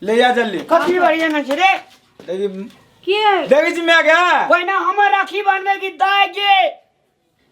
ले जा जल्दी। कथी बढ़िया न छै रे? देखी। के? देखै छी मैं गे। पहिने हमर राखी बांधबे कि दाय गे?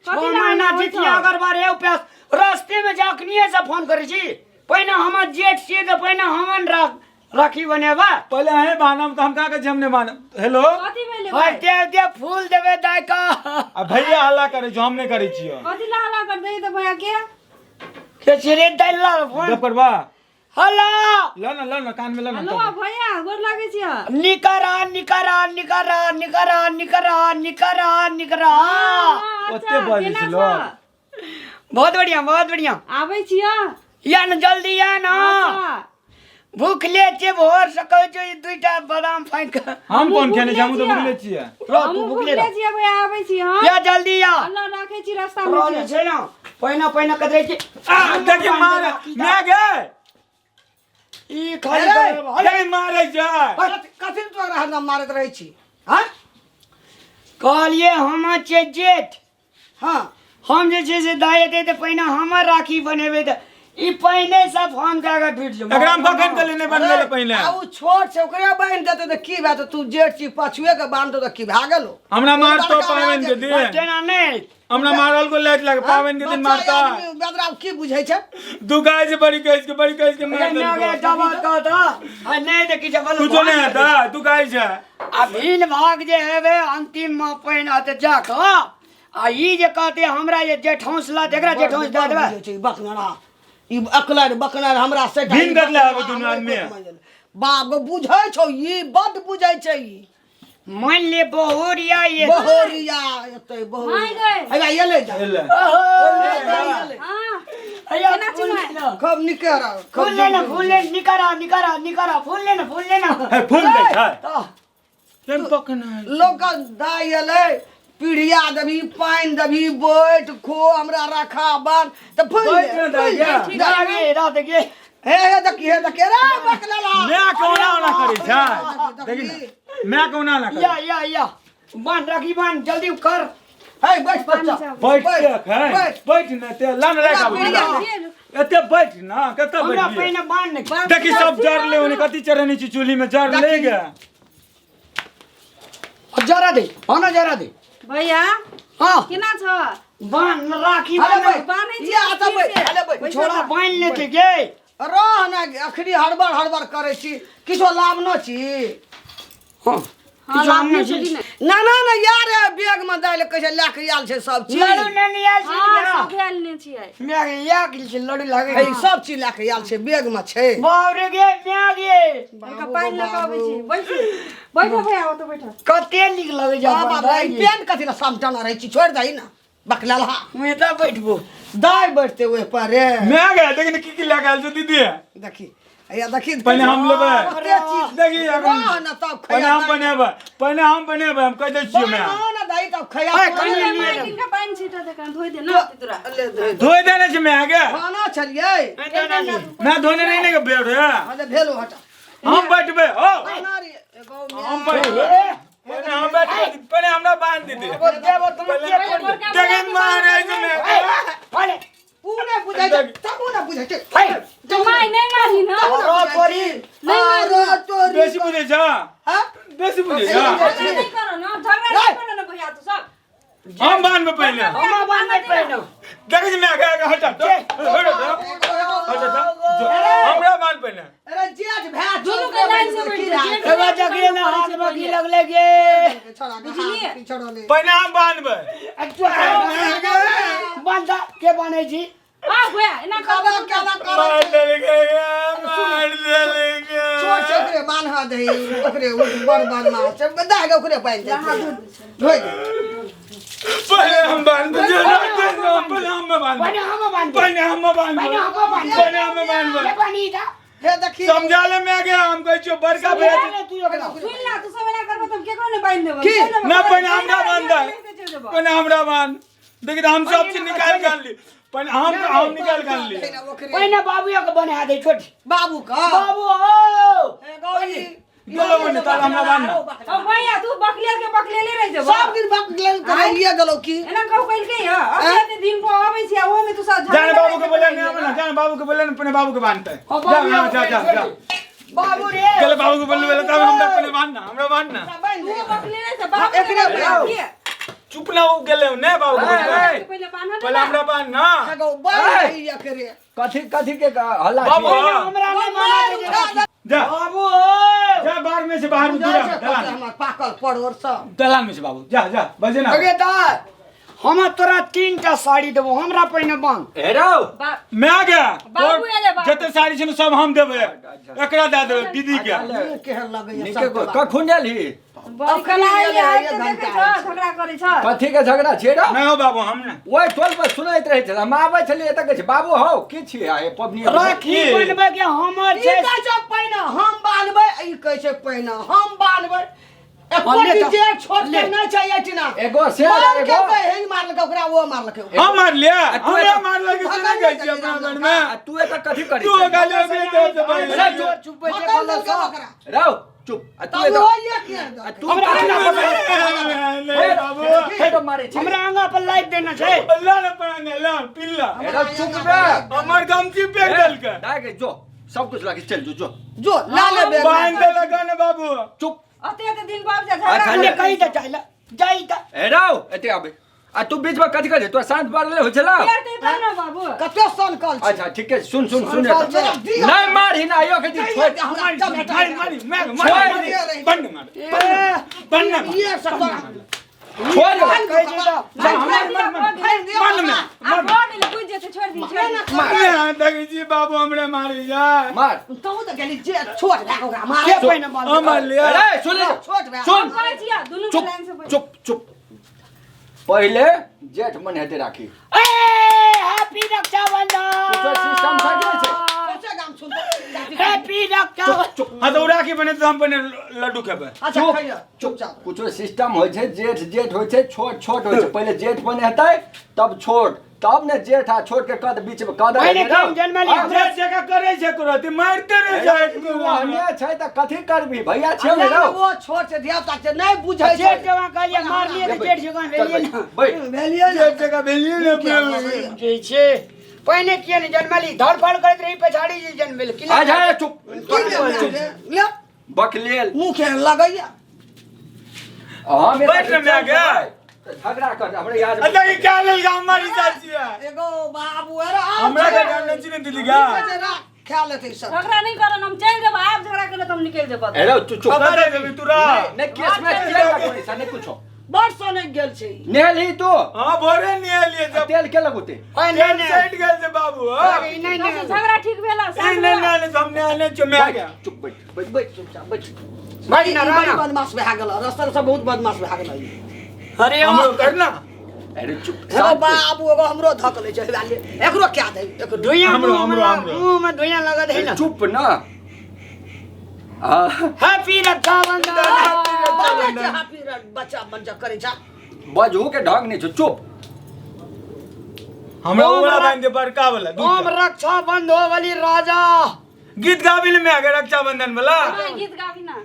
कथी 6 लए महीना होइ जितिया छौ? अगर बार हे प्यास रास्ते में जखनिए से फोन करै छी, पहिने हमर जेठ छियै तऽ पहिने हमन राखी बनेबा। पहिले अहें बान्हब तऽ हम कहाँ कहै छी हम नहि बान्हब। हेलो। कथी भेलै भाइ? हटे दे फूल देबै दाय का। आ भैया हल्ला करै छौ, हम नहि करै छियौ। कथी ला हल्ला कर दे तऽ भैया के? के छै रे दाय ला फोन? गप करबा। हेलो। ल न, ल न, कान में ल न। हेलो भैया, गोर लागै छियै। निकरा निकरा निकरा निकरा निकरा निकरा निकरा। हाँ, ओते अच्छा, बजै केना छै छौ? लोग। बहुत बढ़िया, बहुत बढ़िया। आबै छियै। या न जल्दी या न। अच्छा। भूखले छियै, भोर से कहै छियै, ई दुईटा बादाम फाँकि कऽ। हम कोन हमहूँ खेने छी? हमहूँ तऽ भुखले भुखले छियै। रह, तू हमहूँ भुखले भुखले रह। छियै भैया, आबै छी हम। या जल्दी या। अल्लाह राखै छी, रास्ता मे रहल छियै। छै न, पहिने पहिने कतरै छी। आ देखी मार मैं गे। ई खाली अरे, अरे, देखी मारै छै। कथी तोरा हरदम मारैत रहै छी? हाँ। कहलियै हम छियै जेठ। हाँ। हम जे छै से दाइ एतै तऽ पहिने हमर राखी बनेबै, तऽ ई पहिने से फोन कए कऽ टूटि जेबै। एकरा हम कखन कहलियै नहि बनबै लए पहिने? आ उ छोट छै, ओकरे बान्हि देतै तऽ की भए? तू जेठ छी, पछुए के बान्हतौ तऽ की भए गेलौ? हमरा मारतो बड़का भए पाबनि के गेल। दिन। तेना नहि। हमरा मारल को लाइट लागे पाबनि के दिन। बच्चा मारता। आदमी बदरा की बुझै छै? दू गाय से बड़ी कहिस के, बड़ी कहिस के मार अरे ना देलको। गे, डबल कह तऽ आ नहि तऽ किछु बोल। कुछो नहि हेतै, दू गाय छै। आ भिन भाग जे हेबै अंतिम मे पानि आते जा कऽ आ ई जे कहते हमरा जे जेठौंस ला, एकरा जेठौंस दऽ देबै। बुझै छै ई बकनरा, ई अकलर बकनर हमरा से भिन कटले आबै दुनू आदमी। बाप गो, बुझै छौ? ई बड बुझै छै ई। मान ले बहुरिया ये। बहुरिया एतै, बहुरिया। माय गए। हैया एलै जा। एलै। ओहो। एलै। हाँ। हैया केना फूल चिन्है? लेना। खूब निके रह। फूल लेना, फूल ले, निकरा निकरा निकरा, फूल लेना, फूल लेना। हे, फूल दै छै। तऽ केम पकना? लोक दाइ एलै, पीढ़िया देबही, पानि देबही, बैठ खो, हमरा रखा बान तऽ फूल बैठ ने दाइ गे। दागे रात के। हे हे देखी, हे देखी रे बकलेला। मैं कोना ओना करै छै, देखी ने, मैं कोना ना या करै। या या, बांध राखी बांध, जल्दी कर। हे बैठ बच्चा। बैठ के खै। बैठ। बैठ ने ते लन राख आबै। बैठ। एते बैठ ना, कतऽ हमरा बैठिए? पहिने बांध ने। देखी सब जर ले, ओने कथी चढ़ेने छी चूल्ही में, जर ले गे। जरा दे, हाँ ना, जरा दे। भैया। हाँ। केना छ? बांध राखी अरे बांध। बैठ। बान्है छी या तऽ बैठ, स्थिर से। अरे बैठ। छोड़ा बांध लेते गे। रह ने, अखनी हड़बड़ हड़बड़ करै छी, किछो लाभ न छी। हाँ। हाँ, किछु लाभ आनने नहि छी? छली ने। ना ना ना यार, बैग में दालि कहै छै लए के आयल छै सब चीज। लड्डू नेने आयल छी। हाँ, सब आयल ने छियै। म्या गे, या कि छै लड्डू लागे। हे, सब चीज लए के आयल छै, बैग में छै। बाप रे गे, म्या गे। हल्का पानि लऽ कऽ अबै छी। बैठू बैठो भैया, ओतऽ बैठो। कते नीक लगै छै बाबा अपन रे, ई दाइ। पेंट कथी लए समटना रहै छी? छोड़ि दही ने बकललहा। मुँह तऽ बैठबो। दाइ बैठते ओहि पर रे। मैं गे, देखी ने की की लए के आयल छै दीदी। देखी, हैया देखी। पहिने हम लेबै। कते चीज। देखी अखन। रह ने तब पहिने खैया। हम बनेबै, पहिने हम बनेबै, हम कहि दै छियै मैं। बना ने दही तब खैया। ओए, कनि माय किनका पानि छीटऽ दे, कनि धोइ दे ने तोरा। ले धोइ दे। धोइ देने छै मैं गे। खाना छलियै। मैं धोने नहीं ने के बेर रे। अरे भेलो, हटा। हम बैठबै हो। खाना रे एगो हम बैठबै, पहिने हम बैठबै, पहिने हमरा बांध दीदी। ओ देबो तुम के पड़ी। देखी मारै छै मैं गे। अरे उ नहि बुझै छै, तब उ नहि बुझै छै। हे। तो माय नहि मारी ने। रो तोरी। अरे तोरी। बेसी बुझै छ? हाँ? बेसी बुझै छ? झगड़ा नहि करो ने, झगड़ा नहि करो ने भैया तू सब। हम बांधबै पहिने। हम बांधबै पहिने। देखै छी मैं गे, हट हट हट हट, हमरा बांध पहिने। अरे जेठ भए दुनू के लाइन से बैठ जा, जेठ। एगो जगरे ने हाथ में की लगले गे। छोड़ा के हाथ पिछड़ले। पहिने हम बांधबै। बांध के बांधै छी? आ भैया, एना कर। कबा केना कर? मार देलकै गे, मार देलकै। छोट छै, ओकरे बान्ह दही, ओकरे ओ बड़ बदमाश छै, दाय के ओकरे बान्हि दे, धोइ दे। पहिले हम बांधबै, पहिले हम बांधबै। पहिने हम बांधबै। पहिने हम बांधबै। पहिने हम बांधबै। पहिने हम बांधबै। के बान्ही ता? हे देखी। समझा ले मैं गे, हम कहै छियौ बड़का भैया ले तू ओकरा। सुन ला, तू सब एना करबो त हम केकरो नहि बान्हि देबो। की? ना, पहिने हमरा बान्ध दे, पहिने हमरा बान्ध। देखी तऽ हम सब चीज निकालि के आनली, पहिने हम निकालि के आनली। ओकरे पहिने बाबू के बना दे छोट। बाबू का बाबू ओ। हे गौरी। बोलो बोलो ताला हमरा बान्ह। ओ भैया, तू बकलेल के बकलेले रहि जेबो। सब दिन बकलेल करैये गेलौ की? एना कहू कइलकै ह, अभी एते दिन पर अबै छी आ ओहो में तू सब जान बाबू के बोले नहीं आवे ना, जान बाबू के बोले ना, अपने बाबू के बांधते। हाँ, जा। बाबू हाँ, जा जा जा। बाबू रे गेले बाबू के बोलने वाला तब हमरा पहले बांध ना, हमरा बांध ना। तू बकले रे से बाबू एकरे के बांध। चुप ना हो गेले ने बाबू के बोलने। पहिले बान्ह पहले हमरा बांध ना। एगो बांध दही एकरे। कथी कथी के हल्ला बाबू, छियै? हमरा नहीं माना दे जे। जा बाबू जा बाहर में से बाहर में दूर जाइ छै दलान कतऽ हमर पाकल परोर सब। दलान में से बाबू जा जा बजे ना। अगे दाय हम तोरा 3टा साड़ी देबो, हमरा पहिने बांध। हे रौ मैं आ गया। बाबू एले बाबू। जते साड़ी छै ने सब हम देबै, एकरा दए देबै दीदी के। मुँह केहन लगैया नीके सबके बाप। कखुन एलही? बड़ी कलाई आइ तऽ देखै छ झगड़ा करै छ। कथी के झगड़ा छियै रौ? नहीं हो बाबू हम ने ओहि टोल पर सुनैत रहै छलै, हम आबै छलियै तऽ कहै छै बाबू हौ की छियै आइ पबनी? राखी बनबै के हमर ई छै। कहै छै पहिने हम बान्हबै, ई कहै छै पहिने हम बान्हबै। एको ले तऽ, जे छोट ले। के नहि छै एहिठिना। एगो से मार के एगो कहै, हे मारलकै ओकरा, ओ मारलकै। हम मारलियै, तू हमरा एतऽ- मारलकै से नहि कहै छियै अपना घर में। आ तू एतऽ कथी करै तू छलही? गाली ओकरे दे दे भाई। अरे चुप, चुप बैठे भगल बोलो देलकै सब। ओकरा। रौ चुप। आ तू तब एतऽ ओ एक आ तू हमरा कथी आंगा पर नहीं बाबू हे तो मारै छी। हमरा आंगा पर लाइट देना छै। ला ना पड़ांगा ला पिल्ला। हे रौ चुप रे। हमर गमछी फेंक देलकै। दाय के जो सब कुछ लागे चल जो जो जो ला ले बेग। बांध देलक ने बाबू। चुप। अते अते दिन बाद जे झगड़ा अच्छा, ले ले। कहि तऽ जाइ ला जाइ तऽ। हे रौ एते आबे। आ तू बीच में कथी करै? तोरा शांत बारले होइ छला? करतै तब ने बाबू। कते सनकल छै। अच्छा ठीक है, सुन सुन सुन। सनकल छै। नहीं मारही ना आइयो के दिन छोड़। हमरा चल हटा। मारी मारी मैं मारी मारी बंद मार बंद मार। ये सब तोरा। छोड़। कहै छै तऽ बंद में आ भऽ गेलै बुझि जेतै, छोड़ि दी छोड़ि दी। मार देखै छी बाबू हमरे मारी जा। मार। तू तऽ गेली जे छोट भए कऽ ओकरा मार। के पहिने बांध? हम मारलियै। अरे सुन ले। छोट भए। सुन। कहै छियै दुनू के चुप लाइन से बैठ। चुप चुप। पहिले जेठ मन हेतै राखी। ए हैप्पी रक्षाबंधन। कुछो सिस्टम छै कि नहि छै? सौंसे गाम सुनतै। हैप्पी रक्षा चुप चुप। हाँ तो राखी बने तो हम बने लड्डू खेबै। अच्छा चुप, खइया चुपचाप। कुछो सिस्टम होइ छै, जेठ जेठ होइ छै, छोट छोट होइ छै। पहिले जेठ बने हेतै तब छोट, तब ने जेठ आ छोट के कद बीच में कद पहिले हेतै काम जनमली आ, जेठ जकाँ करै छै कुरती मारिते रहै छै। ओहने छै तऽ कथी करबी भैया छै ने रौ। ओ छोट छै धिया पुता छै नहि बुझै छै। जेठ जकाँ कहलियै मारलियै तऽ जेठ जकाँ भेलियै ने। बैठ भेलियै ने। जेठ जकाँ भेलियै ने। जे छै पहिने किए नहि जनमली, धड़फड़ करैत रही पछाड़ी जे जनमेल कि आ जा चुप की ले ले बकलेल मुँह केहन लगैया। हम एतऽ बैठ ने माय गे। झगड़ा कर हमरा याद। अच्छा की क्या लेल गाम मारी जाइ छियै? एगो बाबू अरे हमरा के जान छी ने दीदी गा। खा लेतै सब। झगड़ा नहि करन, हम चलि जेबै। आब झगड़ा करब तऽ हम निकलि जेबै। हे रौ चुप चुप। कतऽ जेबी तू रा? नहीं केस में चल कोई ऐसा नहीं कुछो। बड़ सनक गेल छै। नेहली तू? हां भोरे निहलियै जब। तेल के लगोते? नहीं तेल सटि गेल छै बाबू। हां नहीं नहीं बस झगड़ा ठीक भेला ई नहीं नहीं हम नहले छियै मैं गया। चुप बैठ बैठ बैठ चुपचाप बैठ। बैठ ना बड़ी राणा। बदमाश भए गेल, रस्ता से बहुत बदमाश भए गेल। अरे हमरो करना। अरे चुप। एगो बाबू एगो हमरो धक लै छै एकरो क्या दे एकरो धुइयां हमरो, हमरो, हमरो। मुंह में धुइयां लगत है ना। चुप ना। आ हैप्पी रक्षाबंधन। बाबा छै हाफी बच्चा बच्चा करै छै। बजहू के ढंग नहीं छौ चुप। हमरा ओला बांध दे बड़का वाला ओम रक्षा बंध हो वाली राजा। गीत गाबी ले मैं अगर रक्षाबंधन वाला। गीत गाबी ना।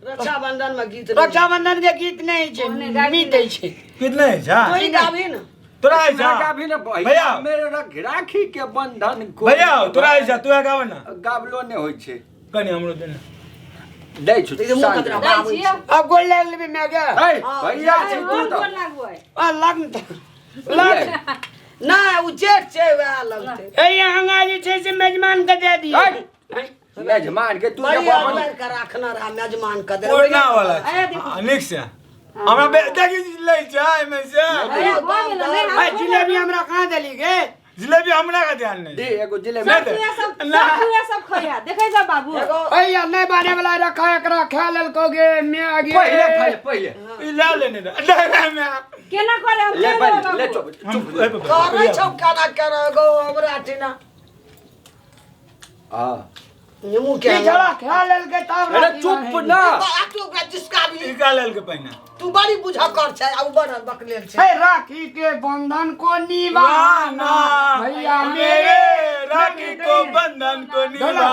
रक्षाबंधन में गीत रक्षाबंधन के गीत नहीं छै, गीत है छै। गीत नहीं छै? तोही गाबी ना। तोरा है छै? गाबी ना भैया। मेरे राखी के बंधन को। भैया तोरा है छै, तू गाबे ना। गाबलो नहीं होइ छै। कनी हमरो दे ना। दै छु। ई मुँह कतरा बाबू दै छियै। अब गोल लाग लेबे मैं गे। ए भैया छी तू हम तऽ। गोर लागबै। आ लाग न लाग। ना उ जेठ छै वएह लगतै। ए हंगा जे छै से मेजमान के दे दिए। मेजमान के तू बड़ी जब अपन अनवर के राखना रहा मेजमान के दे। ओढ़ना वाला अरे देखो। नीक से हमरा देखी लै छै एहिमे से। अरे भऽ गेलै नहि। ए जिलेबी हमरा कहाँ देली गे? जिलेबी हमरा का ध्यान नहीं। दे एगो जिलेबी। सब तू सब सब तू सब खइया देखै जा बाबू। ए यार नहीं बाने वाला रखा एकरा खा लेल को गे मैं आगे। पहिले खाइ पहिले। ई ला लेने दे। नहीं मैं केना करे हम ले चलि पहिले जेबै ले बाबू। चुप चुप। करै छौ केना केना एगो हमरा टीना। हां मुँह के की झड़ा खा लेल के तब अरे चुप ना। आ तू ओकरा जिसका भी ई का लेल के पहिने। तू बड़ी बुझकर छै आ उ बड़ बकलेल छै। हे राखी के बंधन को निभाना भैया मेरे राखी को बंधन को निभाना।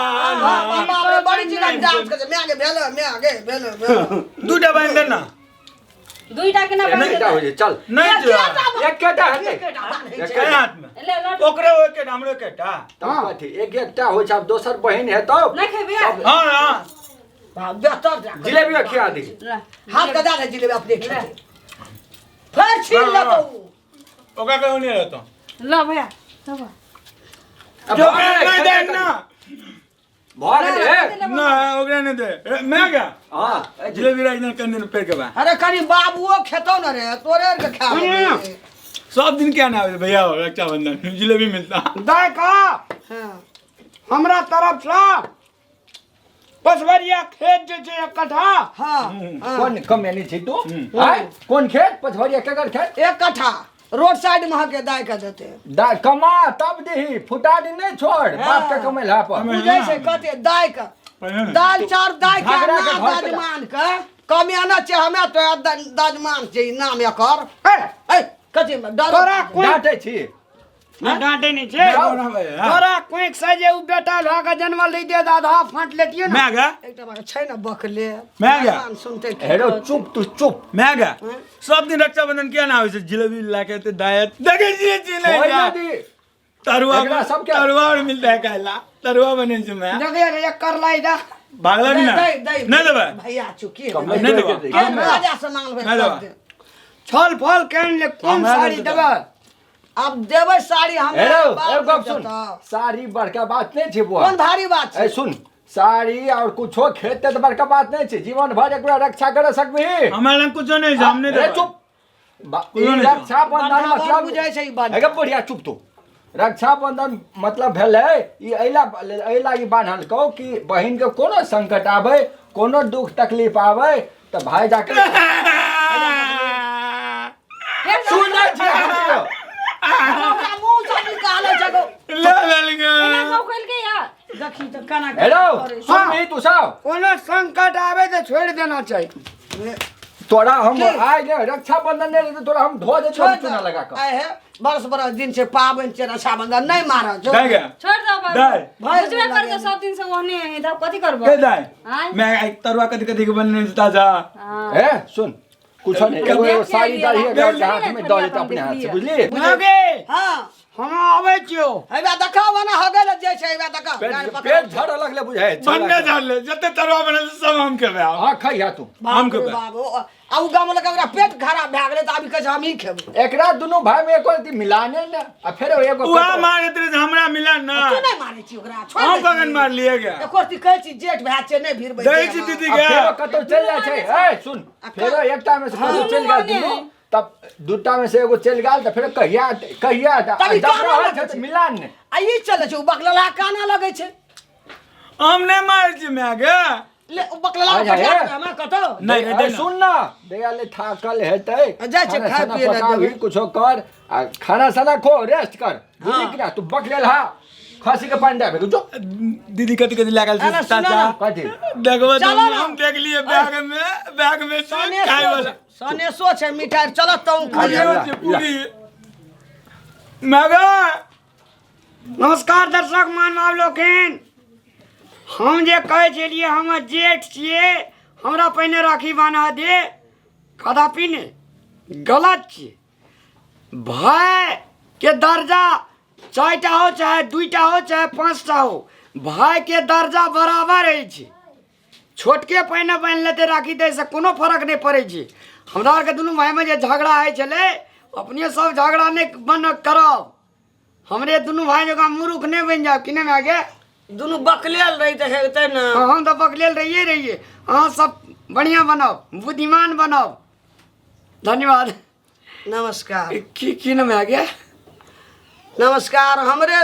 बाप रे बड़ी चीज डांस करे मैं आगे भेल मैं आगे भेल भेल। दूटा बांध दे ना। दुईटा केना बान्हि एकटा होइ देतै छै चल। नहीं जो एकेटा हेतै। के हाथ में ले लड्डू। ओकरे एकेटा हमरो एकेटा। तब कथी एक एकटा होइ छै, आब दोसर बहिन हेतौ। नहि खेबै? हाँ हाँ बेहतर जा। जिलेबी खिया दी। ले। हाथ के दे दे जिलेबी अपने खेतै, फेर छीन लेतौ। ओकरा कहू नहीं रहतो। ल भैया तब जो नहीं दे ना भऽ गेलै। ना ओकरा नहीं दे मैं क्या हाँ जिलेबी राख दिन कन दिन फेर के बा। अरे कनी बाबुओ खेतौ न रे, तोरे आर के खा लेबै। सब दिन क्या ना आवे भैया रक्षाबंधन जिलेबी मिलता। दाय का हाँ हमरा तरफ से पछवरिया खेत जे छै एक कट्ठा। हाँ हाँ। कोन कमेनी छी तू? आय कोन खेत पछवरिया केकर खेत? एक कट्ठा रोड साइड में हके दाय के देते। दा कमा तब दही, फुटा दी नहीं छोड़, बाप के कमेला पर। बुझै छै कते दाय के दाल चाउर दाय के झगड़ा के ना घर के दाजमान के कमियाना छै, हमे तो दाजमान छै ई नाम एकर। ए, ए कथी में डर तोरा कोई डांटे छी? ना डांटे नहीं छै। तोरा कोई से जे उ बेटा भऽ के जन्मल रही दे आधा फाँट लेतियो ना। मैं गया एकटा बात छै ना बकले मैं गया। भगवान सुनते की हेरो चुप तू चुप। मैं गया सब दिन रक्षाबंधन क्या ना होय छै जिलेबी लाके ते दायत देखे छियै छी छोड़ नहीं ना दी। तरुआ एकरा सबके- तरुआ और मिलता है काला तरुआ बने छै मैं देखिए रे एकर लाई दा भागला दे ना दे दे नहीं देबै भैया चुकी कमले नहीं देबा। के के राजा से मांगल नहीं देबा। छल फल केन ले कोन हमरा साड़ी देबै। देबै? अब देबै साड़ी हमरा हेरो बाप एगो गप ने सुन, देतौ। साड़ी बड़का बात नहीं छै बुआ। कोन भारी बात ए छै? सुन, साड़ी और कुछो खेत ते बड़का बात नहीं छै, जीवन भर एकरा रक्षा कर सकबही। हमरा लग कुछो नहीं छै, हम नहीं ए देबै। चुप। कुछो ई नहीं छै। रक्षाबंधन बंधा मतलब बुझै छै ई बंधा। एगे बुढ़िया चुप तू। रक्षाबंधन मतलब भेलै ई अइला अइला ई बान्हल कहो कि बहिन के कोनो संकट आबै, कोनो दुख तकलीफ आबै तऽ भाई जाके सुनै छी अहाँ। हमरा मुँह से निकालै छै गो। ले लेलकै। एना कहू कहलकै या देखी तऽ केना हेलो सुनबही तू सब? कोनो संकट आवे तो छोड़ देना चाहिए। तोरा हम की? आइ ने रक्षाबंधन नहि रहतै तोरा हम धो देछौ छोड़ चूना लगा कऽ। आइ हे बरस बरस दिन से पाबनि छै रक्षाबंधन नहीं मारऽ जो। दाय गया छोड़ दो बाबू। दाय। बुझबे कर के सब दिन से ओहने है तब कथी करबो? के दाय आँय? मैं आई तरुआ कथी कथी के बनने छै ताजा। हाँ। ए सुन कुछो नहीं, एगो एगो साड़ी दाढ़ी एकरा हाथ में दऽ देतै अपने हाथ से, बुझली? लगे हाँ हम आबै छियौ। हेबा देखा ओना हो गेल जे छै हेबा देखा। पेट पेट झड़ऽ लगलै बुझाइ छै। बनने झाड़ले जते तरुआ बनल छै, सब हम खेबै आब। हाँ खइहा तू। हम खेबै। बाबू आ उ गाम लग ओकरा पेट खराब भए गेलै तऽ आबि कहै छै हमही खेबै। एकरा दुनू भाई में एको रत्ती मिलाने ने आ फेर एगो उहा मारैत रहे जे हमरा मिला ना। तू नहि मारै छी ओकरा, छोड़ हम दै छी। कखन मारलियै गे? एको रत्ती कहै छी जेठ भाय छै नहि भिड़बै दै छी दीदी आ गे। फेरो कतौ चलि जाइ छै। ए सुन, फेरो एकटा में से कतौ चलि गेल दुनू, तब दूटा में से एगो चलि गेल तऽ फेरो कहिया कहिया तब ई जब काना रहल लगै छै तऽ छै। मिलान ने। आ ई चलै छै उ बकलला काना लगै छै। हम नहि मारै छी माय गे। ले उ बकलला अच्छा, पठा हे। दे हमरा कतौ। नहि रे, ए, दे ना। सुन ना, दैया ले थाकल हेतै, जाइ छै खाना खाय साना पियै लए पकाबही, देबै। कुछो कर आ खाना साना खो, रेस्ट कर, बुझली कि ना? तू बकलेल हा खसी के पानि दे जो। दीदी कथी कथी लागल छै अरे, सुनो ताजा? ना। कथी? देखबो तऽ चलो ना। हम देख लिए बैग में, बैग में से खाय वाला। सनेसो छै मिठाई, चल तू पूरी खाइ। छै, पूरी। मगर नमस्कार दर्शक महानुभाव लोकिन, हम जे कहै छलियै हमर जेठ छियै, हमरा पहिने राखी बान्ह दे, कदापि नहि, गलत छियै। भाय के दर्जा 4टा हो चाहे 2टा हो चाहे 5टा हो, भाय के दर्जा बराबर अछि। छोटके पहिने बान्हि लेतै राखी तऽ एहिसँ कोनो फरक नहि पड़ै छै। हमरा आरके दुनू भायमे जे झगड़ा होइ छलै, अपने सब झगड़ा नहि बन करब, हमरे दुनू भाय जकाँ मूर्ख नहि बनि जायब कि नहि माय गे? दुनू बकलेल रही तऽ हेतै ने। हम तऽ बकलेल रहिए रहिए, अहाँ सब बढ़िआँ बनब, बुद्धिमान बनब। धन्यवाद। नमस्कार। की की नाम है गे? नमस्कार। हमरे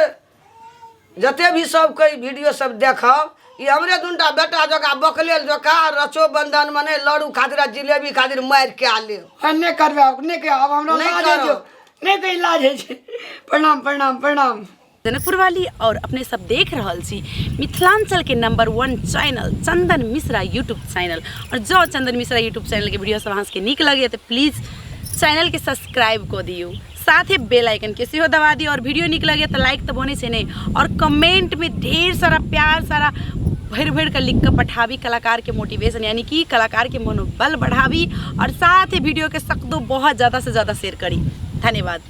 जते भी सबके ई वीडियो सब देखब, ई हमरे दुनटा बेटा जकाँ बकलेल जकाँ रक्षो बंधन मने लड्डू खातिर आ जिलेबी खातिर मारि के आले। हाँ, नहि करबै आब, नहि करबै आब, हमरा नहि लाज होइ करब। छै, नहि कहीं लाज होइ छै। प्रणाम प्रणाम प्रणाम। जनकपुर वाली और अपने सब देख रहल छी मिथिलांचल के number 1 channel Chandan Mishra YouTube channel. और जो चंदन मिश्रा यूट्यूब चैनल के वीडियो सब अहाँ सबके नीक लगे तो प्लीज चैनल के सब्सक्राइब कऽ दियौ, साथे बेल आइकन के सेहो दबा दियौ। और वीडियो नीक लगे तो लाइक तो बनै छै नहीं, और कमेंट में ढेर सारा प्यार सारा भरि भरि कऽ लिख कऽ पठाबी कलाकारके मोटिवेशन यानी कि कलाकारके मनोबल बढ़ाबी और साथ ही वीडियो के सकदो बहुत ज़्यादा से ज़्यादा शेयर करी। धन्यवाद।